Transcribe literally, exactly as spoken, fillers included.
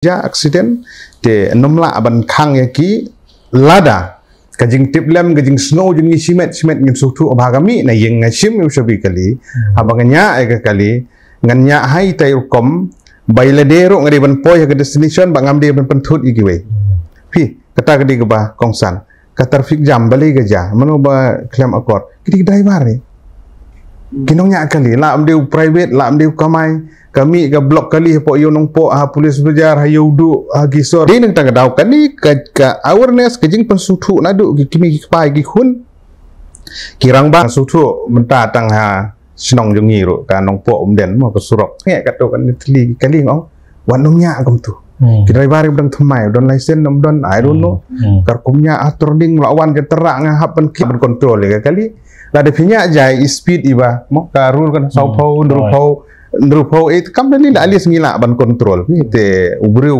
jia accident, te ym lah ban khang ïa ki lada ka jingtiplem, ka jingsngew jong ngi shimet shimet ngin sngewthuh ba ka mih na ïing, nga shim ïa u shabi kali. Haba nga ñiah ïa ka kali, ngan ñiah ha itai i rukom ba i lade ruh nga dei ban poi ha ka destination ba ngam dei ban pynthut ïa kiwei. Phi, kata ka dei kaba kongsan. Ka traffic jam balei ka jia? Mano ba khlem akor? Ki dei ki driver ne. Ki nongñiah kali, lah ym dei u private, lah ym dei u kamai. Ka mih ka block kali hapoh Ïew Nongpoh, ha Police Bazar, ha Ïewduh, ha Gisor. Dei na kata ka daw kane ka, ka awareness, ka jingpynsngewthuh naduh ki kmie ki kpa ki khun. Ki rangbah sngewthuh mynta tang ha shnong jong ngi ruh, ka Nongpoh Umden mo, ka surok. Ngeh katto katne tylli ki kali, nga ong, wat nongñiah kumtu. Hmm. Ki driver kiba dang thymmai, don license ne ym don, I don't know. Hmm. Kar kum ñiah ha turning, la wan ka trak, nga hap ban ki ban control ïa ka kali. Lada phi ñiah jai i speed iba, mo, ka rule kan, saw phew, hynriew phew, hynriew phew, eh, kam da lei, at least ngi lah ban control. Te u briew